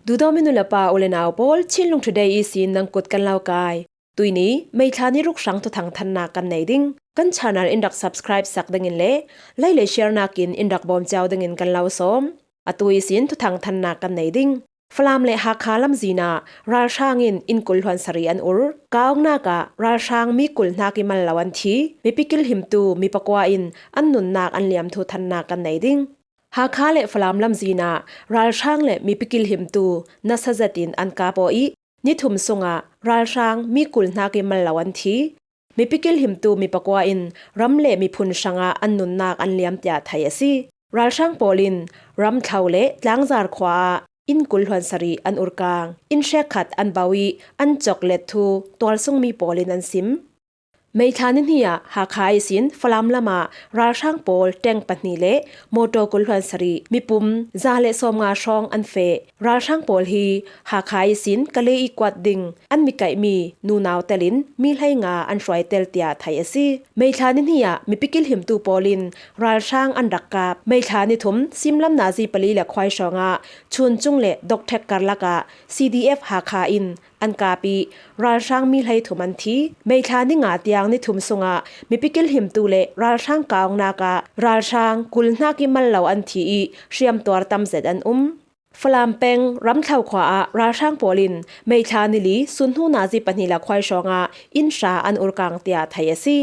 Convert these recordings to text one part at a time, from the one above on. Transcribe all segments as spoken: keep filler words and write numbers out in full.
Duhdawmi nu le pa, u le nau pawl, Chinlung Today ihsin nang kut kan lo kai. Tuini, May thla ni ruk hrang thuthang thannak kan nei ding. Kan channel in rak subscribe sak dingin le like le share nakin in rak bawm cio dingin kan lo sawm. Atu ihsin thuthang thannak kan nei ding. Falam le Hakha lamzin ah ralhrang in inn kul hluan sarih an ur. Kah awknak ah ralhrang mi kul hnak ih mal lo an thi. Mipi kilhimtu mi pakua in an nunnak an liam thu thannak kan nei ding. Hakha le Falam lamzin ah ralhrang le mipi kilhimtu nasa zetin an kap aw ih, ni thum sungah ralhrang mi kul hnak ih mal lo an thi. Mipi kilhimtu mi pakua in ram le miphun hrangah an nunnak an liam tiah theih a si. Ralhrang pawl in Ramthlo le Tlangzar khua ah inn kul hluan sarih an urkang, inn hrekkhat an bau ih an cawk let thu tualsungmi pawl in an sim. May thla ni hnih ah Hakha ihsin Falam lamah ralhrang pawl tank pahnih le mawtaw kul hluan sarih, mipum za le sawmnga hrawng an feh. Ralhrang pawl hi Hakha ihsin Kale ih kuat ding an mi kaihmi nunau telin mi hleinga an hruai tel tiah theih a si. May thla ni hnih ah mipi kilhimtu pawl in ralhrang an rak kap. May thla ni thum simlam nazi pali le khuai hrawngah Chuncung le Dokthek karlak ah C D F Hakha in an kap ih ralhrang mi hleithum an thi. May thla ni nga tiang ni thum sungah mipi kilhimtu le ralhrang kah awknak ah ralhrang kul hnak ih mal lo an thi ih hriamtuar tam zet an um. Falam peng Ramthlo khua ah ralhrang pawl in May thla ni li sunhnu nazi pahnih le khuai hrawngah inn hra an urkang tiah theih a si.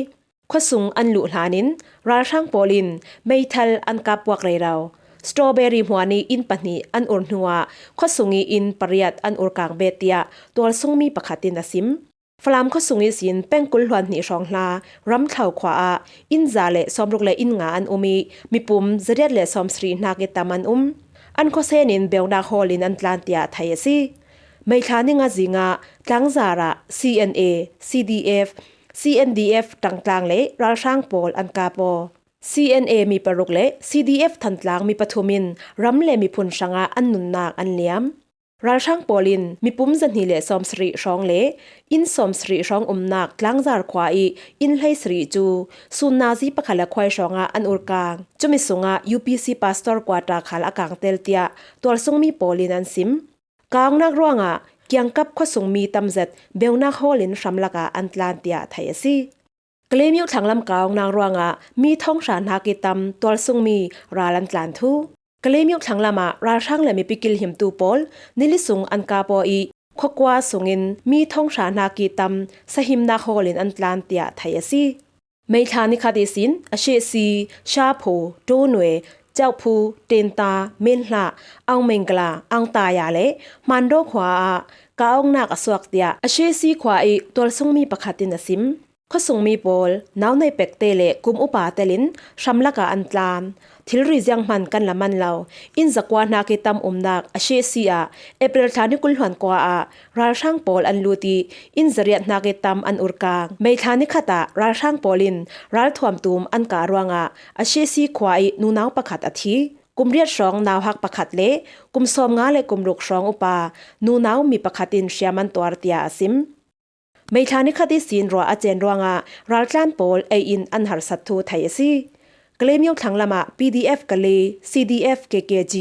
Khuasung an luh hlanin ralhrang pawl in meithal an kap puak rero. Strawberry hmuan ih inn pahnih an ur hnuah khuasung ih inn pariat an urkang bet tiah tualsungmi pakhat in a sim. Falam khuasung ihsin peng kul hluan hnih hrawng hla Ramthlo khua ah inn za le sawmruk le inn nga an um ih, mipum zariat le sawmsarih hnak ih tam an um. An khuasen in beunak hawl in an tlan tiah theih a si. May thla ni nga zingah Tlangzar ah C N A, C D F, C N D F ṭangtlang le ralhrang pawl an kap aw. C N A mi paruk le C D F Thantlang mi pathum in ram le miphun hrangah an nunnak an liam. Ralhrang pawl in mipum zahnih le sawmsarih hrawng le inn sawmsarih hrawng umnak Tlangzar khua ih inn hleisarih cu sun nazi pakhat le khuai hrawngah an urkang. Cumi sungah U P C pastor quarter khal a kangtel tiah tualsungmi pawl in an sim. Kah awknak ruangah kiangkap khuasungmi tam zet beunak hawl in hram lakah an tlan tiah theih a si. Kalemyo thlanglam kah awknak ruangah mi thawng hra hnak ih tam tualsungmi ral an tlan thu. Kalemyo thlanglam ah ralhrang le mipi kilhimtu pawl nili sung an kap aw ih, khuakua sungin mi thawng hra hnak ih tam sahimnak hawl in an tlan tiah theih a si. May thla ni khat ihsin Ashesi, Shaphu, Tonwe, Chauphu, Tenta, Menhla, Aung Mengla, Aung Taya le Hmandaw khua ah kah awknak a suak tiah Ashesi khua ih tualsungmi pakhat in a sim. Khuasungmi pawl naunei pekte le kum upa telin hram lakah an tlan. Thilri zianghman kan la man lo. Inn zakua hnak ih tam umnak Ashesi ah April thla ni kul hluan kua ah ralhrang pawl an lut ih inn zariat hnak ih tam an urkang. May thla ni khat ah ralhrang pawl in ralthuam tum an kah ruangah Ashesi khua ih nunau pakhat a thi. Kum riat hrawng nauhak pakhat le kum sawmnga le kum ruk hrawng upa nunau mi pakhat in hriam an tuar tiah a sim. May thla ni khat ihsin ruah a cen ruangah raltlan pawl ei in an harsat thu theih a si. Kalemyo thlanglam ah P D F Kale, C D F K K G,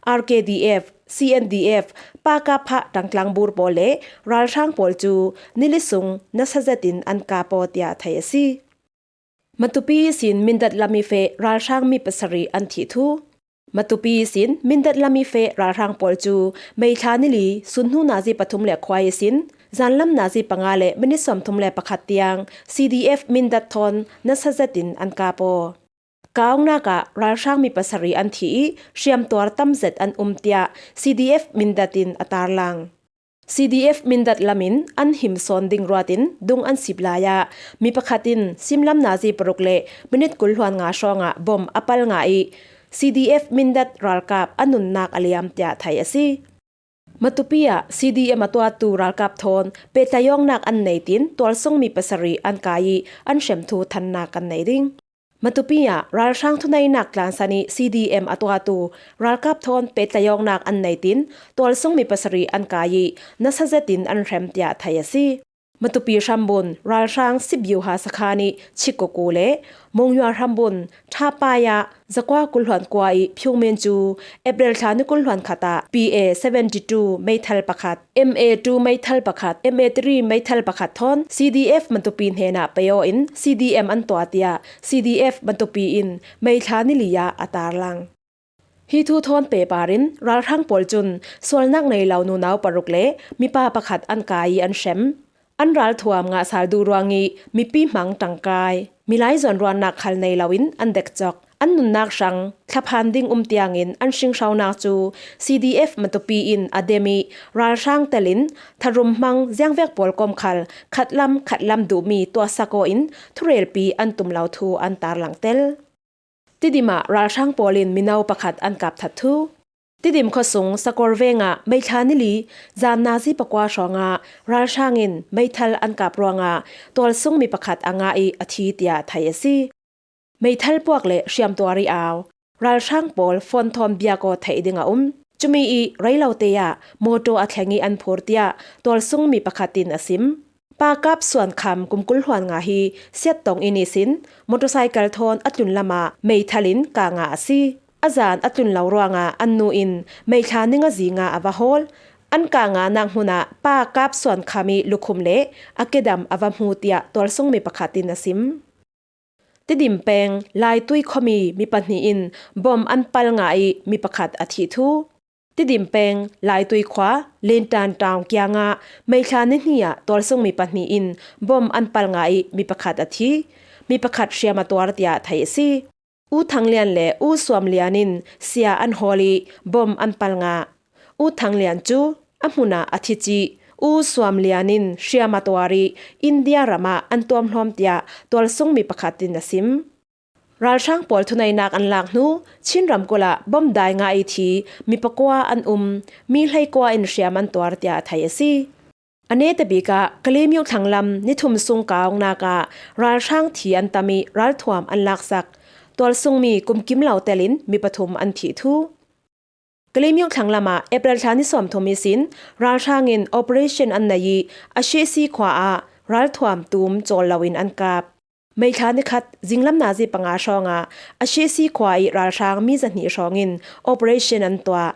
R K D F, C N D F, Pakapha ṭangtlang bur pawl le ralhrang pawl cu nili sung nasa zetin an kap aw tiah theih a si. Matupi ihsin Mindat lam ih feh ralhrang mi pasarih an thih thu. Matupi ihsin Mindat lam ih feh ralhrang pawl cu May thla ni li sunhnu nazi pathum le khuai ihsin zanlam nazi panga le minit sawmthum le pakhat tiang C D F Mindat thawn nasa zetin an kap aw. Kah awknak ah ralhrang mi pasarih an thi ih hriamtuar tam zet an um tiah C D F Mindat in a tarlang. C D F Mindat lam in an him sawn ding ruatin dung an sip lai ah mi pakhat in simlam nazi paruk le minit kul hluan nga hrawngah bom a pal ngah ih C D F Mindat ralkap a nunnak a liam tiah theih a si. Matupi ah C D M a tuahtu ralkap thawn pehtlaiyawngnak an nei tiin tualsungmi pasarih an kai ih an hrem thu thannak kan nei ding. Matupi ah ralhrang thuneinak tlansan ih C D M a tuahtu ralkap thawn pehtlaiyawngnak an nei tiin tualsungmi pasarih an kai ih nasa zetin an hrem tiah theih a si. Matupi hrambun ralhrang Sibyuha sakhan ih Chikuku le Mongyua hrambun Thapai ah zakua kulhluan kua ih Phungmin cu April thla ni kulhluan khat ah P A seventy two meithal pakhat, M A two meithal pakhat, M A three meithal pakhat thawn C D F Matupi hnenah pei aw in C D M an tuah tiah C D F Matupi in meithla ni li ah a tarlang. Hi thu thawn pehpar in ralhrang pawl cun sualnak nei lo nunau paruk le mipa pakhat an kai ih an hrem. An ralthuam ngah sal duh ruangih mipi hmang ṭangkai, milai zawn ruahnak khal nei loin an dekcok. An nunnak hrang thlaphan ding um tiangin an hringhronak cu C D F Matupi in a dem ih ralhrang telin tharum hmang ziangvek pawl kom khal khatlam khatlam duhmi tuahsak aw in thurelpi an tum lo thu an tarlang tel. Tidim ah ralhrang pawl in mino pakhat an kap that thu. Tidim khuasung Sakawr vengah meithla ni li zan nazi pakua hrawngah ralhrang in meithal an kap ruangah tualsung mi pakhat a ngah ih a thi tiah theih a si. Meithal puak le hriamtuar ih au, ralhrang pawl fon thawm biak aw theih ding a um. Cumi ih rei lote ah mawtaw a thleng ih an phur tiah tualsung mi pakhat in a sim. Pa Kap Suan Kham kum kul hluan nga hi siattong inn ihsin motorcycle thawn a tlun lamah meithal in kah ngah a si. A zan a tlun lo ruangah an nu in meithla ni nga zi nga a va hawl. An kah ngahnak hmunah Pa Kap Suan Kham ih lukhum le a kedam a va hmu tiah tualsung mi pakhat in a sim. Tidim peng Laitui khuami mi pahnih in bom an pal ngah ih mi pakhat a thih thu. Tidim peng Laitui khua Lintan Town kiangah meithla ni hnih ah tualsung mi pahnih in bom an pal ngah ih mi pakhat a thi. Mi pakhat hriam a tuar tiah theih a si. U Thang Lian le U Suam Lian in sia an hawl ih bom an pal ngah. U Thang Lian cu a hmun ah a thi cih U Suam Lian in hriam a tuar ih India ram ah an tuamhlawm tiah tualsung mi pakhat in a sim. Ralhrang pawl thuneihnak an lak hnu Chin ramkulh ah bom dai ngah ih thi mi pakua an um, mi hleikua in hriam an tuar tiah theih a si. A netabik ah Kalemyo thlanglam ni thum sung kaungnak ah ralhrang thi an tam ih ralthuam an laksak. Tualsungmi kum kim lo telin mi pathum an thih thu. Kalemyo thlanglam ah April thla ni sawmthum ihsin ralhrang in operation an nei ih Ashesi khua ah ralthuam tum cawl loin an kap. Meithla ni khat zinglam nazi panga hrawngah Ashesi khua ih ralhrang mi zahnih hrawngin operation an tuah.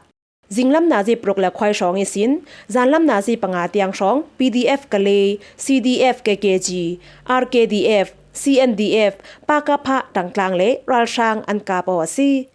Zinglam nazi paruk le khuai hrawng ihsin zanlam nazi panga tiang hrawng P D F Kale, C D F K K G, R K D F, C N D F, Pakapha ṭangtlang le ralhrang an kap aw a si.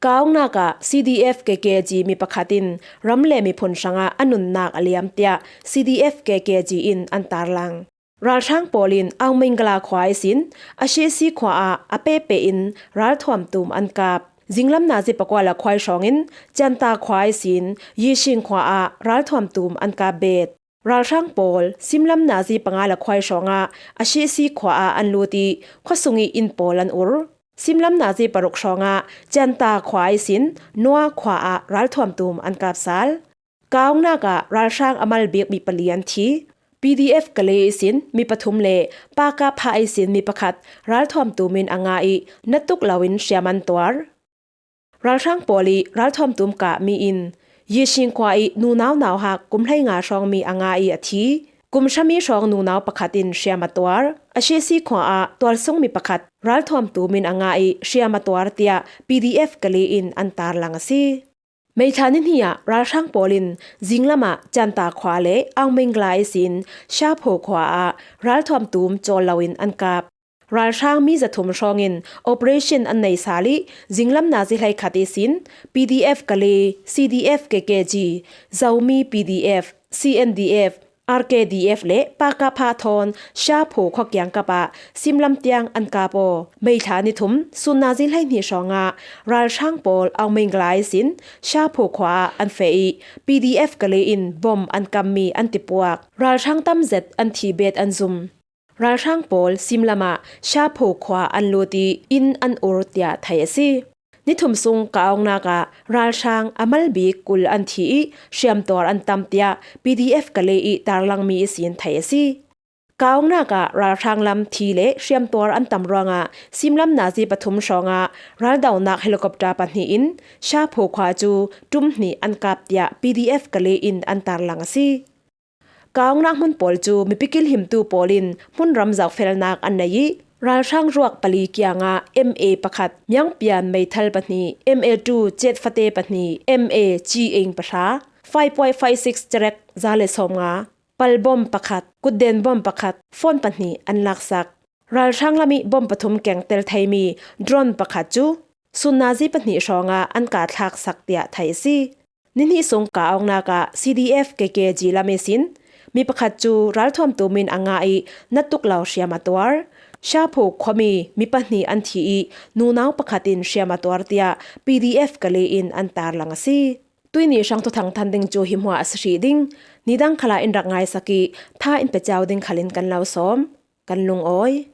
Kaungnak ah C D F K K G mi pakhat in ram le miphun hrangah a nunnak a liam tiah C D F K K G in an tarlang. Ralhrang pawl in Aung Mingala khua ihsin Ashesi khua ah a pehpeh in ralthuam tum an kap. Zinglam nazi pakua le khuai hrawngin Canta khua ihsin Yishing khua ah ralthuam tum an kap bet. Ralhrang pawl simlam nazi panga le khuai hrawngah Ashesi khua ah an lut ih khuasung ih inn pawl an ur. Simlam nazi paruk hrawngah Canta khua ihsin Nua khua ah ralthuam tum an kap sal. Kaungnak ah ralhrang a mal bik mi pali an thi. P D F Kale ihsin mi pathum le Pakapha ihsin mi pakhat ralthuam tum in a ngah ih natuk loin hriam an tuar. Ralhrang pawl ih ralthuam tum kah mi in Yishing khua ih nunau nauhak kum hleinga hrawng mi a ngah ih a thi. Kum hra mi hrawng nunau pakhat in hriam a tuar. Ashesi khua ah tualsung mi pakhat ralthuam tum in a ngah ih hriam a tuar tiah P D F Kale in an tarlang a si. Meithla ni hnih ah ralhrang pawl in zinglam ah Canta khua le Aung Mingala ihsin Shapho khua ah ralthuam tum cawl loin an kap. Ralhrang mi zathum hrawngin operation an nei sal ih zinglam nazi hleikhat ihsin P D F Kale, C D F K K G, Zomi P D F, C N D F, R K D F le Pakapha thawn Shapho khua kiangkap ah simlam tiang an kap aw. Meithla ni thum sun nazi hleihnih hrawngah ralhrang pawl Aung Mingala ihsin Shapho khua ah an feh ih P D F Kale in bom an kammi an tipuak. Ralhrang tam zet an thi bet an zum. Ralhrang pawl simlam ah Shapho khua an lut ih inn an ur tiah theih a si. Ni thum sung kaungnak ah ralhrang a mal bik kul an thi ih hriamtuar an tam tiah P D F Kale ih tarlangmi ihsin theih a si. Kaungnak ah ralhrang lam thi le hriamtuar an tam ruangah simlam nazi pathum hrawngah raldonak helicopter pahnih in Shapho khua cu ṭum hnih an kap tiah P D F Kale in an tarlang a si. Ka awknak hmun pawl cu mipi kilhimtu pawl in hmunram zohfelnak an nei i ralhrang ruak pali kiangah M A pakhat, Miangpian Meithal pahnih, M A two Cetfate pahnih, M A Ci Ing pahra, five point five six cerek za le sawmnga, pal bom pakhat, kutden bom pakhat, phone pahnih an laksak. Ralhrang lam i bom pathum kengtel theimi drone pakhat cu sun nazi pahnih hrawngah an kahthlak sak tiah theih a si. Nihnih sung ka awknak ah C D F K K G lam ihsin mi pakhat cu ralthuamtu min a ngah i natuk lo hriam a tuar. Shaphuk khuami mi pahnih an thi i nunau pakhat in hriam a tuar tiah P D F Kale in an tarlang a si. Tuihni hrang thuthang than ding cu hi hmuah a si hrih ding. Nidang khalah in rak ngaisak i tha in pe cio ding khalin kan lo sawm. Kan lungawi.